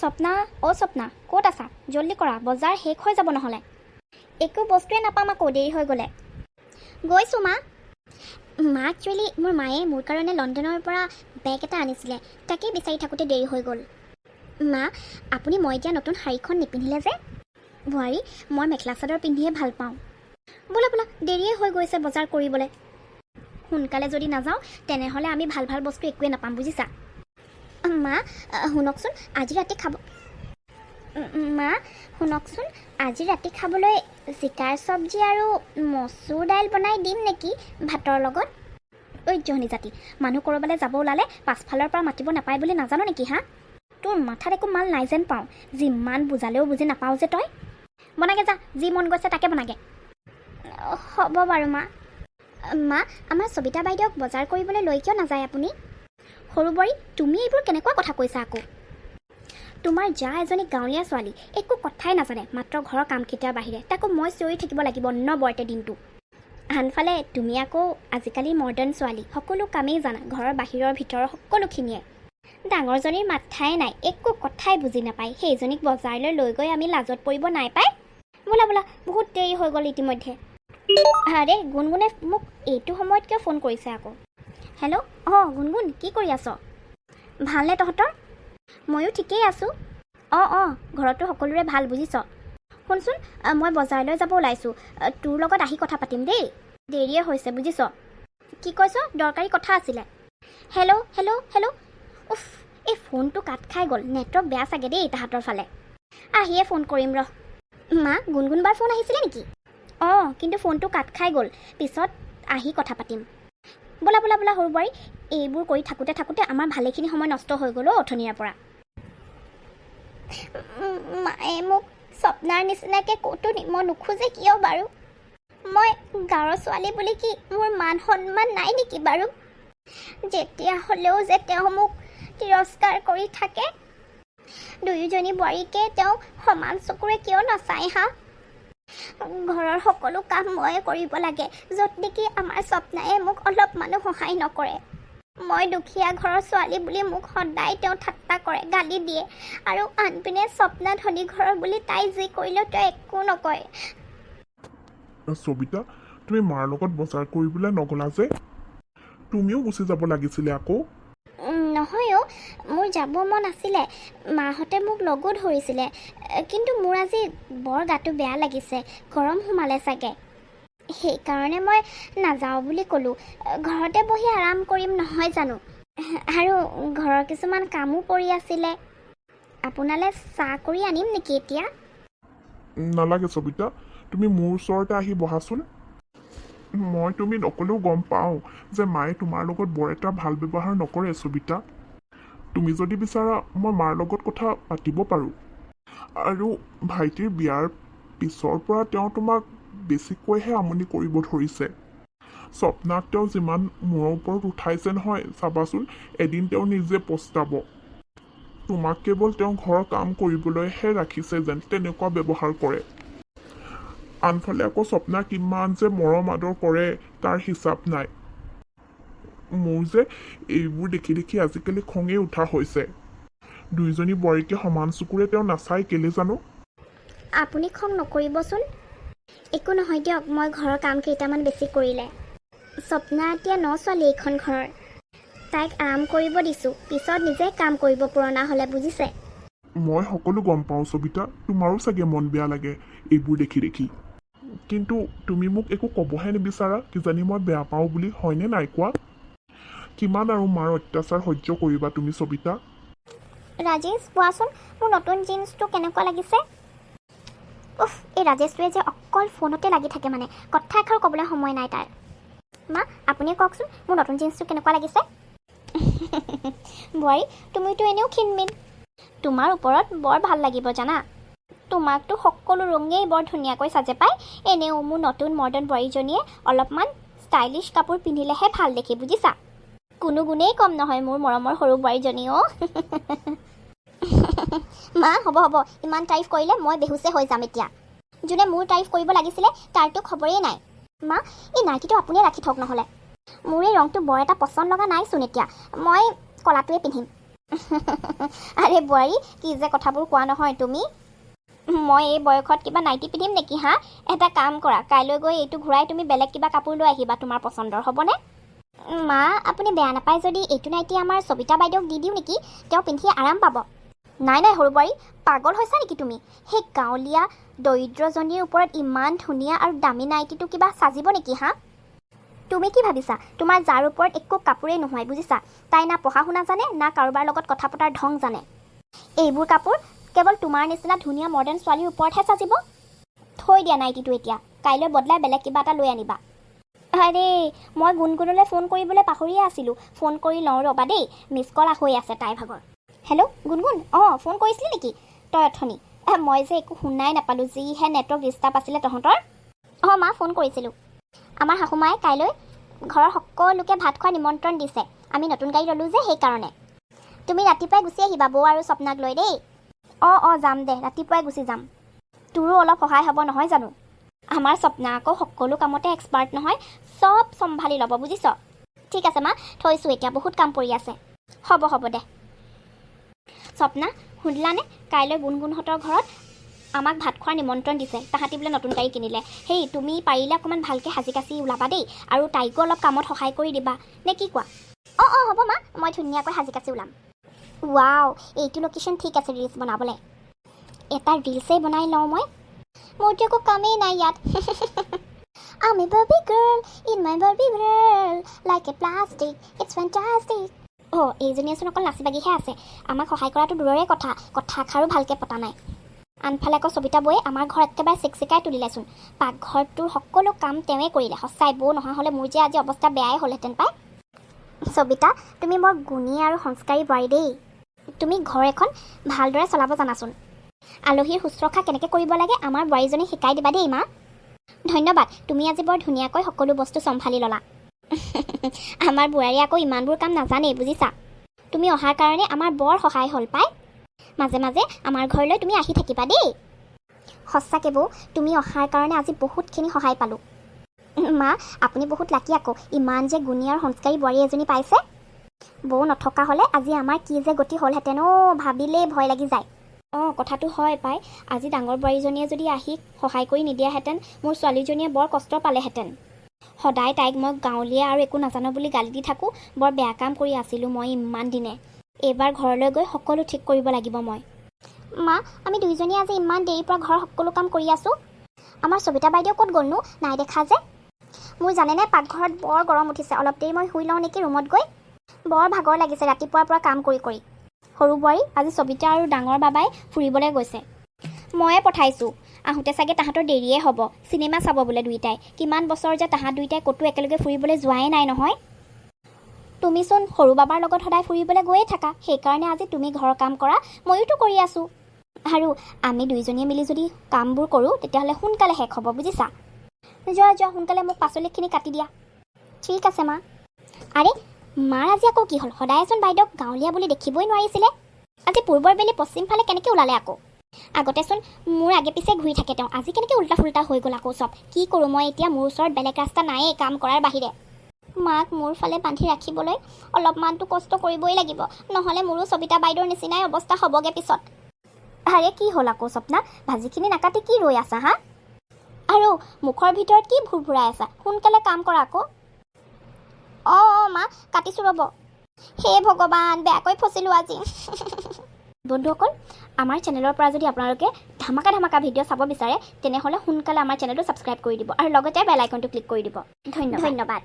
স্বপ্না, অ' স্বপ্না, ক'ত আছা? জল্দি কৰা, বজাৰ শেষ হৈ যাব নহ'লে। একো বস্তুৱে নাপাম আকৌ দেৰি হৈ গ'লে। গৈছোঁ মা। মা, একচুৱেলি মোৰ মায়ে মোৰ কাৰণে লণ্ডনৰ পৰা বেগ এটা আনিছিলে, তাকেই বিচাৰি থাকোঁতে দেৰি হৈ গ'ল। মা, আপুনি মই এতিয়া নতুন শাৰীখন নিপিন্ধিলে যে? বোৱাৰী, মই মেখেলা চাদৰ পিন্ধিয়ে ভাল পাওঁ। বোলা বোলা, দেৰিয়ে হৈ গৈছে বজাৰ কৰিবলৈ। সোনকালে যদি নাযাওঁ, তেনেহ'লে আমি ভাল ভাল বস্তু একোৱে নাপাম, বুজিছা? মা, শুনকচোন, আজি ৰাতি খাব মা, শুনকচোন, আজি ৰাতি খাবলৈ জিকাৰ চব্জি আৰু মচুৰ দাইল বনাই দিম নেকি ভাতৰ লগত? ঐ জহনী জাতি, মানুহ ক'ৰবালৈ যাব ওলালে পাছফালৰ পৰা মাতিব নাপায় বুলি নাজানো নেকি? হা, তোৰ মাথাত একো মাল নাই যেন পাওঁ। যিমান বুজালেও বুজি নাপাওঁ যে তই। বনাগে যা, যি মন গৈছে তাকে বনাগে। হ'ব বাৰু মা। মা, আমাৰ সবিতা বাইদেউক বজাৰ কৰিবলৈ লৈ কিয় নাযায় আপুনি? সৰু বোৱাৰী, তুমি এইবোৰ কেনেকুৱা কথা কৈছা আকৌ? তোমাৰ যা এজনী গাঁৱলীয়া ছোৱালী, একো কথাই নাজানে, মাত্ৰ ঘৰৰ কামকেইটাৰ বাহিৰে। তাকো মই চিঞৰি থাকিব লাগিব অনবৰতে দিনটো। আনফালে তুমি আকৌ আজিকালি মডাৰ্ণ ছোৱালী, সকলো কামেই জানা, ঘৰৰ বাহিৰৰ ভিতৰৰ সকলোখিনিয়ে। ডাঙৰজনীৰ মাথাই নাই, একো কথাই বুজি নাপায়। সেইজনীক বজাৰলৈ লৈ গৈ আমি লাজত পৰিব নাই পাই। বোলা বোলা, বহুত দেৰি হৈ গ'ল ইতিমধ্যে। আৰে, গুণগুণে মোক এইটো সময়ত কিয় ফোন কৰিছে আকৌ? হেল্ল', অঁ গুণগুণ, কি কৰি আছ? ভালনে তহঁতৰ? ময়ো ঠিকেই আছোঁ। অঁ অঁ ঘৰতো সকলোৰে ভাল, বুজিছ। শুনচোন, মই বজাৰলৈ যাব ওলাইছোঁ। তোৰ লগত আহি কথা পাতিম দেই, দেৰিয়ে হৈছে বুজিছ। কি কৈছ? দৰকাৰী কথা আছিলে? হেল্ল' হেল্ল' হেল্ল', উফ, এই ফোনটো কাট খাই গ'ল। নেটৱৰ্ক বেয়া চাগে দেই তাহাঁতৰ ফালে। আহিয়ে ফোন কৰিম ৰহ। মা, গুণগুণ বাৰ ফোন আহিছিলে নেকি? অঁ, কিন্তু ফোনটো কাট খাই গ'ল, পিছত আহি কথা পাতিম। বোলা বোলা বোলা সৰু বোৱাৰী, এইবোৰ কৰি থাকোঁতে থাকোঁতে আমাৰ ভালেখিনি সময় নষ্ট হৈ গ'ল অ' অথনিৰে পৰা। মায়ে মোক স্বপ্নাৰ নিচিনাকৈ ক'তো নিব নোখোজে কিয় বাৰু? মই গাঁৱৰ ছোৱালী বুলি কি মোৰ মান সন্মান নাই নেকি বাৰু? যেতিয়া হ'লেও যে তেওঁ মোক তিৰস্কাৰ কৰি থাকে। দুয়োজনী বোৱাৰীকে তেওঁ সমান চকুৰে কিয় নাচায়? হা, ঘৰৰ সকলো কাম ময়ে কৰিব লাগে, য'ত নেকি আমাৰ স্বপ্নায়ে মোক অলপমানো সহায় নকৰে। মই দুখীয়া ঘৰৰ ছোৱালী বুলি মোক সদায় তেওঁ ঠাট্টা কৰে, গালি দিয়ে আৰু আনপিনে স্বপ্না ধনী ঘৰৰ বুলি তাই যি কৰিলেও তেওঁ একো নকয়। সবিতা, তুমি মাৰ লগত বজাৰ কৰিবলৈ নগ'লা যে? তুমিও গুচি যাব লাগিছিলে আকৌ। নহয় অ', মোৰ যাব মন আছিলে, মাহঁতে মোক লগো ধৰিছিলে, কিন্তু মোৰ আজি বৰ গাটো বেয়া লাগিছে, গৰম সোমালে চাগে, সেইকাৰণে মই নাযাওঁ বুলি ক'লোঁ। ঘৰতে বহি আৰাম কৰিম নহয় জানো? আৰু ঘৰৰ কিছুমান কামো পৰি আছিলে। আপোনালৈ চাহ কৰি আনিম নেকি এতিয়া? নালাগে সবিতা, তুমি মোৰ ওচৰতে আহি বহাচোন। মই তুমি নক'লেও গম পাওঁ যে মায়ে তোমাৰ লগত বৰ এটা ভাল ব্যৱহাৰ নকৰে। সবিতা, তুমি যদি বিচাৰা, মই মাৰ লগত কথা পাতিব পাৰোঁ। আৰু ভাইটিৰ বিয়াৰ পিছৰ পৰা তেওঁ তোমাক বেছিকৈহে আমনি কৰিব ধৰিছে। স্বপ্নাক তেওঁ যিমান মূৰৰ ওপৰত উঠাইছে নহয়, চাবাচোন, এদিন তেওঁ নিজে পস্তাব। তোমাক কেৱল তেওঁ ঘৰৰ কাম কৰিবলৈহে ৰাখিছে যেন তেনেকুৱা ব্যৱহাৰ কৰে। আনফালে আকৌ স্বপ্না কিমান যে মৰম আদৰ কৰে, তাৰ হিচাপ নাই। মোৰ যে এইবোৰ দেখি দেখি আজিকালি খঙেই উঠা হৈছে। দুইজনী বোৱাৰীকে সমান চকুৰে তেওঁ নাচায় কেলে জানো? আপুনি খং নকৰিবচোন। একো নহয় দিয়ক, মই ঘৰৰ কাম কেইটামান বেছি কৰিলে। স্বপ্না এতিয়া ন ছোৱালী এইখন ঘৰৰ, তাইক আৰাম কৰিব দিছোঁ, পিছত নিজে কাম কৰিব পুৰণা হ'লে, বুজিছে? মই সকলো গম পাওঁ সবিতা, তোমাৰো চাগে মন বেয়া লাগে এইবোৰ দেখি দেখি। কিন্তু তুমি মোক একো ক'বহে নিবিচাৰা, কিজানি মই বেয়া পাওঁ বুলি, হয়নে নাই কোৱা? কিমান আৰু মাৰ অত্যাচাৰ সহ্য কৰিবা তুমি সবিতা? ৰাজেশ, কোৱাচোন, মোৰ নতুন জিন্সটো কেনেকুৱা লাগিছে? উফ, এই ৰাজেশটোৱে যে অকল ফোনতে লাগি থাকে, মানে কথা এষাৰ ক'বলৈ সময় নাই তাৰ। মা, আপুনিয়ে কওকচোন, মোৰ নতুন জিন্সটো কেনেকুৱা লাগিছে? বোৱাৰী, তুমিতো এনেও ক্ষীণমিন, তোমাৰ ওপৰত বৰ ভাল লাগিব জানা। তোমাকতো সকলো ৰঙেই বৰ ধুনীয়াকৈ সাজে পায়। এনেও মোৰ নতুন মডাৰ্ণ বোৱাৰীজনীয়ে অলপমান ষ্টাইলিছ কাপোৰ পিন্ধিলেহে ভাল দেখি, বুজিছা? কোনো গুণেই কম নহয় মোৰ মৰমৰ সৰু বোৱাৰীজনী অ'। মা, হ'ব হ'ব, ইমান তাৰিফ কৰিলে মই বেহুচে হৈ যাম এতিয়া। যোনে মোৰ তাৰিফ কৰিব লাগিছিলে, তাৰতো খবৰেই নাই। মা, এই নাইটিটো আপুনিয়ে ৰাখি থওক নহ'লে। মোৰ এই ৰংটো বৰ এটা পচন্দ লগা নাইচোন এতিয়া। মই ক'লাটোৱে পিন্ধিম। আৰে বোৱাৰী, কি যে কথাবোৰ কোৱা নহয় তুমি! মই এই বয়সত কিবা নাইটি পিন্ধিম নেকি হা? এটা কাম কৰা, কাইলৈ গৈ এইটো ঘূৰাই তুমি বেলেগ কিবা কাপোৰ লৈ আহিবা তোমাৰ পচন্দৰ, হ'বনে? মা, আপুনি বেয়া নাপায় যদি এইটো নাইটি আমাৰ সবিতা বাইদেউক দি দিওঁ নেকি? তেওঁ পিন্ধি আৰাম পাব। নাই নাই, সৰু বোৱাৰী, পাগল হৈছা নেকি তুমি? সেই গাঁৱলীয়া দৰিদ্ৰজনীৰ ওপৰত ইমান ধুনীয়া আৰু দামী নাইটিটো কিবা সাজিব নেকি হা? তুমি কি ভাবিছা, তোমাৰ যাৰ ওপৰত একো কাপোৰেই নহয় বুজিছা? তাই না পঢ়া শুনা জানে, না কাৰোবাৰ লগত কথা পতাৰ ঢং জানে। এইবোৰ কাপোৰ কেৱল তোমাৰ নিচিনা ধুনীয়া মডাৰ্ণ ছোৱালীৰ ওপৰতহে সাজিব। থৈ দিয়া নাইটিটো এতিয়া, কাইলৈ বদলাই বেলেগ কিবা এটা লৈ আনিবা। আৰে, মই গুণগুণলৈ ফোন কৰিবলৈ পাহৰিয়ে আছিলোঁ। ফোন কৰি লওঁ ৰ'বা দেই। মিছ কল হৈ আছে তাইৰ ভাগৰ। হেল্ল' গুণগুণ, অঁ, ফোন কৰিছিলি নেকি তই অথনি? মই যে একো শুনাই নাপালোঁ, যিহে নেটৱৰ্ক ডিষ্টাৰ্ব আছিলে তহঁতৰ। অঁ মা, ফোন কৰিছিলোঁ। আমাৰ শাহুমায়ে কাইলৈ ঘৰৰ সকলোকে ভাত খোৱা নিমন্ত্ৰণ দিছে। আমি নতুন গাড়ী ল'লোঁ যে, সেইকাৰণে। তুমি ৰাতিপুৱাই গুচি আহিবা বৌ আৰু স্বপ্নাক লৈ দেই। অঁ অঁ, যাম দে, ৰাতিপুৱাই গুচি যাম। তোৰো অলপ সহায় হ'ব নহয় জানো? আমাৰ স্বপ্না আকৌ সকলো কামতে এক্সপাৰ্ট নহয়, চব চম্ভালি ল'ব বুজিছ। ঠিক আছে মা, থৈছোঁ এতিয়া, বহুত কাম পৰি আছে। হ'ব হ'ব দে। স্বপ্না, শুনিলানে? কাইলৈ গুণগুণহঁতৰ ঘৰত আমাক ভাত খোৱাৰ নিমন্ত্ৰণ দিছে। তাহাঁতি বোলে নতুন গাড়ী কিনিলে। সেই তুমি পাৰিলে অকণমান ভালকৈ সাজি কাচি ওলাবা দেই, আৰু তাইকো অলপ কামত সহায় কৰি দিবা নে কি কোৱা? অঁ অঁ, হ'ব মা, মই ধুনীয়াকৈ সাজি কাচি ওলাম। ৱাও, এইটো লোকেশ্যন ঠিক আছে ৰিলচ বনাবলৈ। এটা ৰিলচেই বনাই লওঁ মই। মোৰতো একো কামেই নাই ইয়াত। I'm a Barbie girl in my Barbie world, like a plastic, it's fantastic. অ', এইজনীয়েচোন অকল নাচি বাগিহে আছে। আমাক সহায় কৰাটো দূৰৰে কথা, কথাষাৰো ভালকৈ পতা নাই। আনফালে আকৌ সবিতা বৌয়ে আমাৰ ঘৰ একেবাৰে চিকচিকাই তুলিলেচোন। পাকঘৰটোৰ সকলো কাম তেওঁৱে কৰিলে। সঁচাই বৌ নহা হ'লে মোৰ যে আজি অৱস্থা বেয়াই হ'লহেঁতেন পাই। সবিতা, তুমি বৰ গুণী আৰু সংস্কাৰী বোৱাৰী দেই। তুমি ঘৰ এখন ভালদৰে চলাব জানাচোন। আলহীৰ শুশ্ৰূষা কেনেকৈ কৰিব লাগে আমাৰ বোৱাৰীজনীক শিকাই দিবা দেই। মা, ধন্যবাদ। তুমি আজি বৰ ধুনীয়াকৈ সকলো বস্তু চম্ভালি ল'লা। আমাৰ বোৱাৰীয়ে আকৌ ইমানবোৰ কাম নাজানেই বুজিছা। তুমি অহাৰ কাৰণে আমাৰ বৰ সহায় হ'ল পাই। মাজে মাজে আমাৰ ঘৰলৈ তুমি আহি থাকিবা দেই। সঁচাকৈ বৌ, তুমি অহাৰ কাৰণে আজি বহুতখিনি সহায় পালোঁ। মা, আপুনি বহুত লাকি আকৌ, ইমান যে গুণী আৰু সংস্কাৰী বোৱাৰী এজনী পাইছে। বৌ নথকা হ'লে আজি আমাৰ কি যে গতি হ'লহেঁতেন অ', ভাবিলেই ভয় লাগি যায়। অঁ, কথাটো হয় পাই। আজি ডাঙৰ বোৱাৰীজনীয়ে যদি আহি সহায় কৰি নিদিয়াহেঁতেন, মোৰ ছোৱালীজনীয়ে বৰ কষ্ট পালেহেঁতেন। সদায় তাইক মই গাঁৱলীয়া আৰু একো নাজানো বুলি গালি দি থাকোঁ। বৰ বেয়া কাম কৰি আছিলোঁ মই ইমান দিনে। এইবাৰ ঘৰলৈ গৈ সকলো ঠিক কৰিব লাগিব মই। মা, আমি দুইজনীয়ে আজি ইমান দেৰিৰ পৰা ঘৰৰ সকলো কাম কৰি আছোঁ। আমাৰ সবিতা বাইদেউ ক'ত গ'লনো? নাই দেখা যে। মোৰ জানেনে, পাকঘৰত বৰ গৰম উঠিছে। অলপ দেৰি মই শুই লওঁ নেকি ৰুমত গৈ? বৰ ভাগৰ লাগিছে ৰাতিপুৱাৰ পৰা কাম কৰি কৰি। সৰু বোৱাৰী, আজি সবিতা আৰু ডাঙৰ বাবাই ফুৰিবলৈ গৈছে। ময়ে পঠাইছোঁ। আহোঁতে চাগে তাহাঁতৰ দেৰিয়ে হ'ব। চিনেমা চাব বোলে দুইটাই। কিমান বছৰ যে তাহাঁত দুইটাই ক'তো একেলগে ফুৰিবলৈ যোৱাই নাই নহয়। তুমিচোন সৰু বাবাৰ লগত সদায় ফুৰিবলৈ গৈয়ে থাকা, সেইকাৰণে আজি তুমি ঘৰৰ কাম কৰা, ময়োতো কৰি আছোঁ। আৰু আমি দুইজনীয়ে মিলি যদি কামবোৰ কৰোঁ, তেতিয়াহ'লে সোনকালে শেষ হ'ব বুজিছা। যোৱা যোৱা, সোনকালে মোক পাচলিখিনি কাটি দিয়া। ঠিক আছে মা। আৰে, মাৰ আজি আকৌ কি হ'ল? সদায়চোন বাইদেউক গাঁৱলীয়া বুলি দেখিবই নোৱাৰিছিলে। আজি পূৰ্বৰ বেলি পশ্চিম ফালে কেনেকৈ ওলালে আকৌ? আগতেচোন মোৰ আগে পিছে ঘূৰি থাকে তেওঁ, আজি কেনেকৈ উল্টা ফুল্টা হৈ গ'ল আকৌ চব? কি কৰোঁ মই এতিয়া? মোৰ ওচৰত বেলেগ ৰাস্তা নায়েই কাম কৰাৰ বাহিৰে। মাক মোৰ ফালে বান্ধি ৰাখিবলৈ অলপমানতো কষ্ট কৰিবই লাগিব, নহ'লে মোৰো সবিতা বাইদেউৰ নিচিনাই অৱস্থা হ'বগৈ পিছত। আৰে, কি হ'ল আকৌ স্বপ্না? ভাজিখিনি নাকাটি কি ৰৈ আছা হা? আৰু মুখৰ ভিতৰত কি ভুৰভুৰাই আছা? সোনকালে কাম কৰা আকৌ। অঁ অঁ মা, কাটিছোঁ ৰ'ব। হে ভগৱান, বেয়াকৈ ফচিলোঁ আজি। বন্ধুসকল, আমাৰ চেনেলৰ পৰা যদি আপোনালোকে ধামাকা ধামাকা ভিডিঅ' চাব বিচাৰে, তেনেহ'লে সোনকালে আমাৰ চেনেলটো ছাবস্ক্ৰাইব কৰি দিব আৰু লগতে বেল আইকনটো ক্লিক কৰি দিব। ধন্যবাদ, ধন্যবাদ।